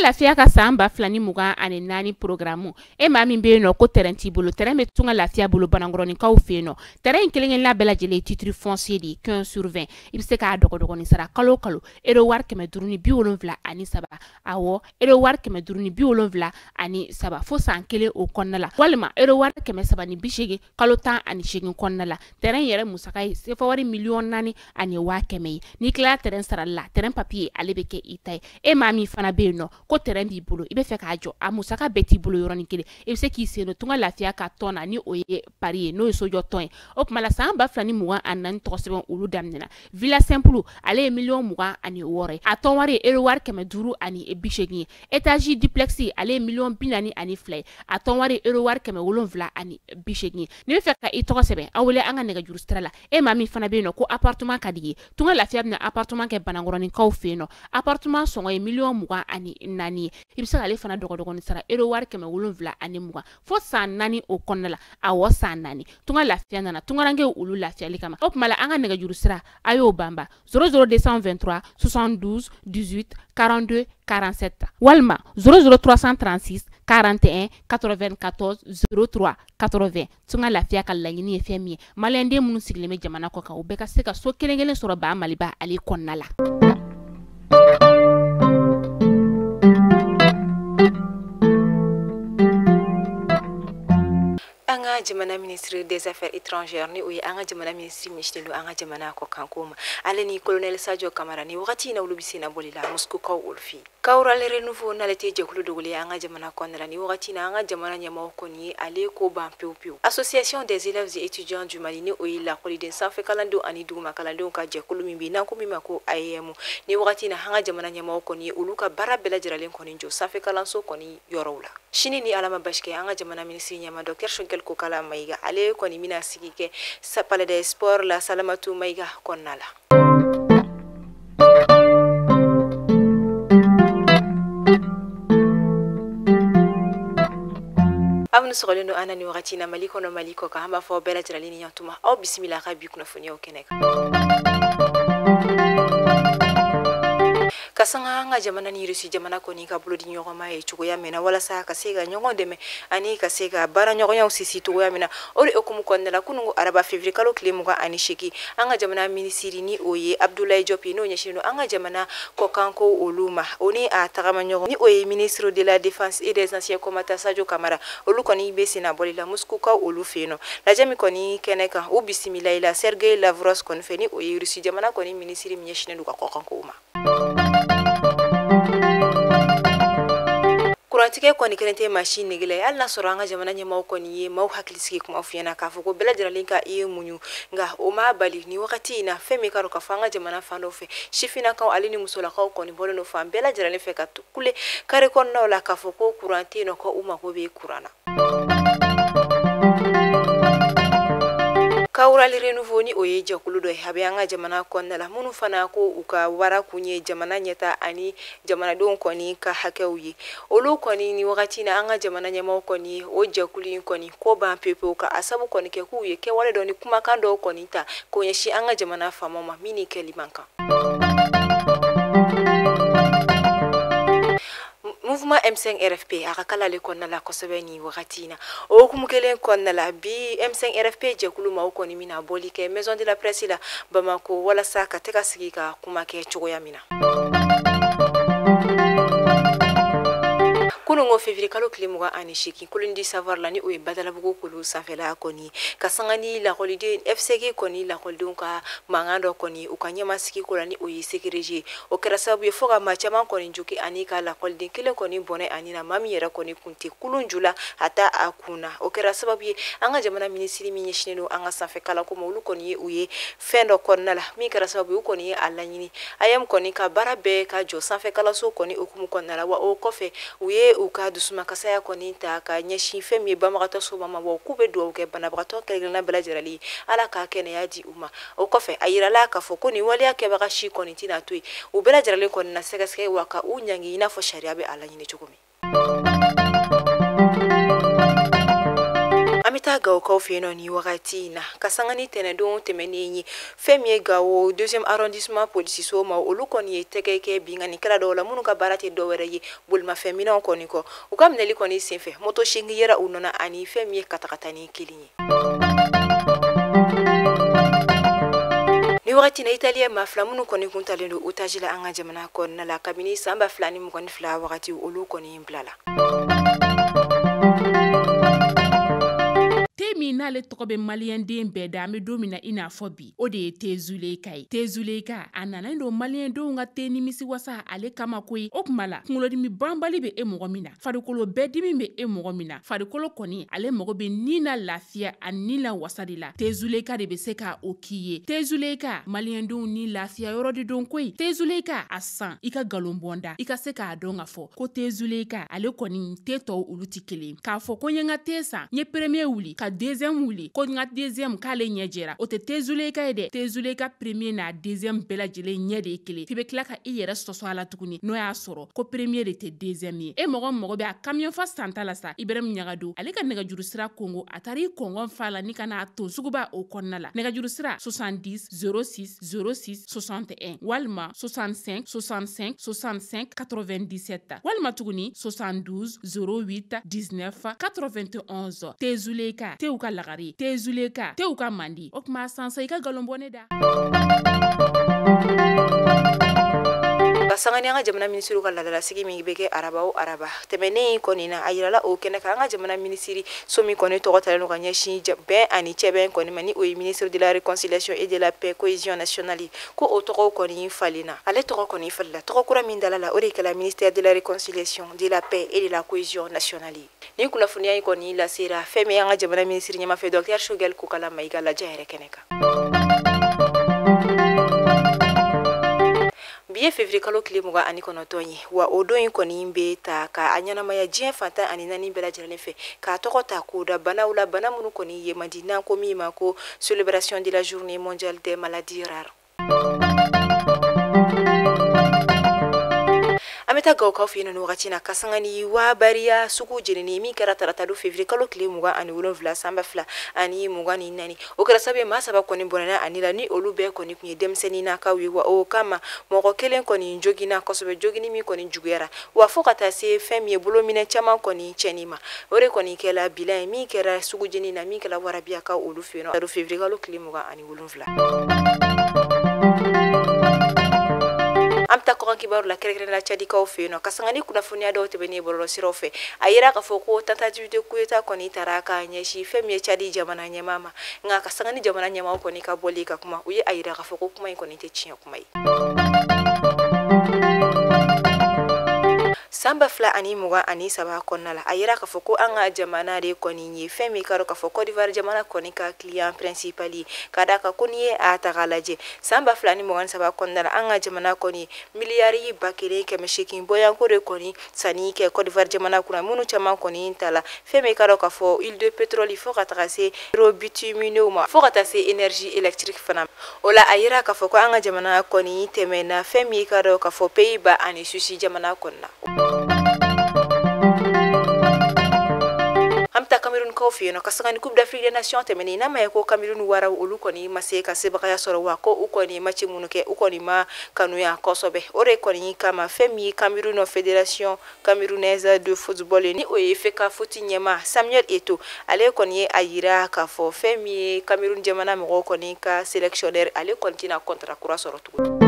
Lafiya ka san 2024 programme e maa min bɛ yen nɔ ko terrain t'i bolo, terrain bɛ Tunga Lafiya bolo Banankɔrɔninkaw fɛ yen nɔ. Terrain in kelen-kelenna bɛɛ lajɛlen ye titre foncier de ye 15 sur 20. I bɛ se k'a dɔgɔdɔgɔnin sara kalo o kalo euro wari 573, awɔ euro wari 573 fo san kelen o kɔnɔna la, walima euro wari 380 kalo 18 kɔnɔna la. Terrain yɛrɛ musaka ye sefa wari 4,1 million ye. N'i tilala terrain sarali la, terrain papier ale bɛ kɛ i ta ye. E maa min fana bɛ yen nɔ ko terrain b'i bolo, i bɛ fɛ k'a jɔ, a musaka bɛɛ t'i bolo yɔrɔnin kelen, i bɛ se k'i sen don Tunga Lafiya ka tɔn na ni o ye pari ye, n'o ye sojɔ tɔn ye. O tuma la san 2024 tɔgɔ sɛbɛn olu daminɛna. Villa simple ale ye 26 million ye, a tɔn wari ye euro wari 580 ye. Étage duplex ale ye 42 million ye, a tɔn wari ye euro wari 780 ye. N'i bɛ fɛ ka i tɔgɔ sɛbɛn, aw wele an ka nɛgɛjuru sira la. E maa min fana bɛ yen nɔ ko appartement ka di ye, Tunga Lafiya bɛna appartement kɛ Banankɔrɔninkaw fɛ yen nɔ. Appartement sɔngɔ ye 24 million ye. I bɛ se k'ale fana dɔgɔdɔgɔnin sara euro wari 720 fo san 4 o kɔnɔna la, awɔ san 4. Tunga Lafiya nana tungarankew olu lafiyali kama. O tuma la an ka nɛgɛjuru sira a y'o banba 00223 72 18 42 47 walima 00336 41 94 03 80. Tunga Lafiya ka laɲini ye fɛn min ye, maliyɛnden minnu sigilen bɛ jamana kɔ kan, u bɛɛ ka se ka so kelen kelen sɔrɔ ba Maliba ale kɔnɔna la. An ka jamana ministre des affaires étrangères, ni o ye an ka jamana ministre min ɲɛsinnen don an ka jamana kɔkanko ma, ale ni colonel Sadio Kamara, ni wagati in na olu bɛ sen na boli la Moscou olu fɛ yen. Kawral Renouveau, n'ale tɛ jɛkulu dogolen an ka jamana kɔnɔna la, ni wagati in na an ka jamana ɲɛmɔgɔ kɔni ye ale ko ban pewu pewu. Association des élèves et étudiants du Mali, ni o ye lakɔliden sanfɛ kalandenw ani duguma kalandenw ka jɛkulu min bɛ yen n'an ko min ma ko AEM, ni wagati in na an ka jamana ɲɛmɔgɔ kɔni ye olu ka baara bɛɛ lajɛlen kɔni jɔ sanfɛ kalanso kɔni yɔrɔw la. Sini ni Ala ma basi kɛ, an ka jamana minisiri ɲɛma docteur Choguel Kokalla Maïga, ale kɔni bɛna sigi kɛ palais des sports la Salamatu Maïga kɔnɔna la. Aw minnu sɔgɔlen don an na nin wagati na Mali kɔnɔ, Mali kɔ kan, an b'a fɔ bɛɛ lajɛlen ni ɲantuma, aw bisimila ka bi kunnafoniyaw kɛnɛ kan. Ka sanga an ka jamana ni Rusi jamana kɔni ka bolo di ɲɔgɔn ma ye cogoya min na walasa ka se ka ɲɔgɔn dɛmɛ ani ka se ka baara ɲɔgɔnyaw sinsin cogoya min na, o de hukumu kɔnɔna la, kununko araba février kalo tile 28, an ka jamana minisiri, ni o ye Abdoulaye Diop, n'o ɲɛsinnen don an ka jamana kɔkanko olu ma, o ni a tagama ɲɔgɔn, ni o ye ministre de la défense et des anciens combattants Sadio Kamara, olu kɔni bɛ sen na bɔli la Moscou olu fɛ yen nɔ. Lajɛ min kɔni kɛnɛ kan, u bisimila i la Sergei Lavrov kɔni fɛ, ni o ye Rusi jamana kɔni minisiri min ɲɛsinnen don ka kɔkankow ma. Kurantigɛ kɔni kelen tɛ maa si nege la ye, hali n'a sɔrɔ an ka jamana ɲɛmaaw kɔni ye maaw hakili sigi kuma f'i ɲɛna k'a fɔ ko bɛɛ lajɛlen ka i ye muɲu, nka o ma bali ni wagati in na fɛn min ka dɔn k'a fɔ an ka jamana fan dɔw fɛ, sifinnakaw ale ni musolakaw kɔni bɔlen don fan bɛɛ lajɛlen fɛ ka kule kare kɔnɔnaw la k'a fɔ ko kuran tɛ yen nɔ, ko u mako bɛ kuran na. Kawral Renouveau, ni o ye jɛkulu dɔ ye a bɛ an ka jamana kɔnɔna la, minnu fana ko u ka wara kun ye jamana ɲɛta ani jamanadenw kɔni ka hakɛw ye, olu kɔni ni wagati na an ka jamana ɲɛmaaw kɔni ye o jɛkulu in kɔni ko ban pewu pewu, ka a sabu kɔni kɛ k'u ye kɛwale dɔ ni kumakan dɔw kɔni ta k'o ɲɛsin an ka jamana faamaw ma min ni kɛli man kan. Mouvement M5 RFP, a ka kala ale kɔnɔna la kosɛbɛ nin wagati in na. O hukumu kelen kɔnɔna la, bi M5 RFP jɛkulu maaw kɔni bɛna bɔli kɛ maison de la presse la Bamako walasa ka tɛ ka sigi ka kuma kɛ cogoya min na. Kununko février kalo tile 28, Colonie du savoir la, ni o ye Badalabugu kulu sanfɛla kɔni, ka sanga ni lakɔliden FCG kɔni lakɔlidenw ka mankan dɔ kɔni u ka ɲɛmasigi ko la, ni o ye ségrégé, o kɛra sababu ye fo ka maa caman kɔni jogi ani ka lakɔliden kelen kɔni bɔnɛ ani na, maa min yɛrɛ kɔni kun tɛ kulun ju la a ta a kun na. O kɛra sababu ye an ka jamana minisiri min ɲɛsinnen don an ka sanfɛ kalanko ma, olu kɔni ye u ye fɛn dɔ kɔnɔna la min kɛra sababu ye u kɔni ye a laɲini AEEM kɔni ka baara bɛɛ ka jɔ sanfɛ kalanso kɔni hukumu kɔnɔna la. Wa o kɔfɛ, u ye u ka dusumakasaya kɔni ta ka ɲɛsin fɛn min ye banbagatɔ so ma, wa k'u bɛ dugawu kɛ banabagatɔ kelen-kelenna bɛɛ lajɛlen ye, Ala k'a kɛnɛya di u ma. O kɔfɛ, a yirala k'a fɔ ko nin waleya kɛbaga si kɔni tɛna to yen, u bɛɛ lajɛlen kɔni na sɛgɛsɛgɛ wa ka u ɲangi i n'a fɔ sariya bɛ a laɲini cogo min. An bɛ taa taa Gawokaw fɛ yen nɔ ni wagati in na, ka sanga ni tɛnɛndon tɛmɛnen ye, fɛn min ye Gawo 2e arrondissement polisiso ma, olu kɔni ye tɛgɛ kɛ binkannikɛla dɔw la minnu ka baara tɛ dɔwɛrɛ ye bolimafɛn minɛnw kɔni kɔ. U ka minɛli kɔni senfɛ, moto 8 yera u nɔ na ani fɛn min ye katakatani 1 ye. Ni wagati na, Italien maa 2 minnu kɔni kun talen don otage la an ka jamana kɔnɔna la kabini san 2022 wagati, olu kɔni bilala. Te min n'ale tɔgɔ bɛ maliyɛnden bɛɛ da, an bɛ don min na i n'a fɔ bi, o de ye te Zuleyika ye. Te Zuleyika, a nana don maliyɛndenw ka te nimisi wasa ale kama koyi. O tuma la, kunkolodimi banbali bɛ e mɔgɔ min na, farikolo bɛɛ dimi bɛ e mɔgɔ min na, farikolo kɔni ale mago bɛ ni na lafiya ani ni la wasa de la, te Zuleyika de bɛ se ka o k'i ye. Te Zuleyika, maliyɛndenw ni lafiya yɔrɔ de don koyi. Te Zuleyika, a san i ka nkalon bɔnda, i ka se k'a dɔn k'a fɔ ko te Zuleyika ale kɔni te tɔw olu tɛ kelen. K'a fɔ ko n ye n ka te san, n ye premier wuli ka deuxième wuli, ko n ka deuxième k'ale ɲɛ jɛra, o tɛ te Zuleyika ye dɛ. Te Zuleyika premier n'a deuxième bɛɛ lajɛlen ɲɛ de ye kelen. F'i bɛ tila ka i yɛrɛ sɔsɔ a la tuguni, n'o y'a sɔrɔ ko premier de tɛ deuxième ye. E mɔgɔ mago bɛ a camion fa santa la sa, Ibrahim Ɲagado ale ka nɛgɛjuru sira kongo, a taara i kɔngɔn fa la ni ka n'a ton suguba o kɔnɔna la. Nɛgɛjuru sira 70 06 06 61 walima 65 65 65 97 walima tuguni 72 08 19 91. Te Zuleyika, tew ka lagare, te Zuleyika, tew ka mandi. O tuma sansa i ka nkalon bɔ ne da. Ka sanga ni an ka jamana minisiriw ka laadalasigi min bɛ kɛ araba o araba tɛmɛnen kɔni na, a yirala o kɛnɛ kan, an ka jamana minisiri so min kɔni tɔgɔ talen don ka ɲɛsin bɛn ani cɛbɛn kɔni ma, ni o ye ministre de la réconciliation et de la paix cohésion nationale, ko o tɔgɔ kɔni falenna. Ale tɔgɔ kɔni falenna, tɔgɔ kura min dala la, o de kɛla ministère de la réconciliation, de la paix et de la cohésion nationale. Ni kunnafoniya in kɔni lasera fɛn min ye an ka jamana minisiri ɲɛma fɛ, docteur Choguel Kokalla Maïga, lajɛ yɛrɛ kɛnɛ kan. Bi ye février kalo tile 29 ye, wa o don in kɔni bɛ ta ka a ɲɛnamaya diɲɛ fantan ani naani bɛɛ lajɛlen fɛ, k'a tɔgɔ ta k'o da banaw la, bana minnu kɔni ye man di, n'an ko min ma ko célébration de la journée mondiale des maladies rares. An bɛ taa Gawokaw fɛ yen nɔ wagati na, ka sanga ni wabariya sugu jenini min kɛra tarata don février kalo tile 27 san 2024. O kɛra sababu ye maa 3 kɔni bɔnɛna ani la, ni olu bɛɛ kɔni tun ye denmisɛnninnakaw ye. Wa o kama mɔgɔ kelen kɔni joginna kosɛbɛ, jogini min kɔni juguyara, wa fo ka taa se fɛn min ye bolominɛ caman kɔni cɛnni ma. O de kɔni kɛla bilan ye min kɛra sugu jeni na, min kɛra warabiyakaw olu fɛ yen nɔ février kalo tile 27. An bɛ taa kɔkan kibaru la, kɛrɛnkɛrɛnnenya la Tchadikaw fɛ yen nɔ, ka sanga ni kunnafoniya dɔw tɛmɛnen bɔlɔlɔsiraw fɛ, a yira k'a fɔ ko tentative de coup d'état kɔni taara ka ɲɛsin fɛn min ye Tchadi jamana ɲɛmaa ma. Nka ka sanga ni jamana ɲɛmaaw kɔni ka bɔli ka kuma, u ye a yira k'a fɔ ko kuma in kɔni tɛ tiɲɛ kuma ye. San 2023 kɔnɔna la, a yira k'a fɔ ko an ka jamana de kɔni ye fɛn min ka dɔn k'a fɔ Côte d'Ivoire jamana kɔni ka client principal ye, ka d'a kan ko n'i ye a ta k'a lajɛ, san 2023 kɔnɔna la, an ka jamana kɔni miliyari 1800 bɔyanko de kɔni sanni kɛ Côte d'Ivoire jamana kunna, minnu caman kɔni ta la fɛn min ka dɔn k'a fɔ huile de pétrole fo ka taga se bitumineux ma, fo ka taa se énergie électrique fana. O la a yira k'a fɔ ko an ka jamana kɔni tɛmɛna fɛn min ka dɔn k'a fɔ Pays-Bas ani Suisse jamana kɔnɔna. An bɛ taa Cameroun kaw fɛ yen nɔ, ka sanga ni Coupe d'Afrique des Nations tɛmɛnen, n'a ma ye ko Cameroun waraw olu kɔni ma se ka sebagaya sɔrɔ, wa ko u kɔni match minnu kɛ, u kɔni ma kanuya kosɛbɛ. O de kɔni kama fɛn min ye Cameroun Fédération camerounaise de football, ni o ye FECAFOOT ɲɛmaa Samuel Eto'o, ale kɔni ye a yira k'a fɔ fɛn min ye Cameroun jamana mɔgɔw kɔni ka sélectionneur, ale kɔni tɛna contrat kura sɔrɔ tuguni.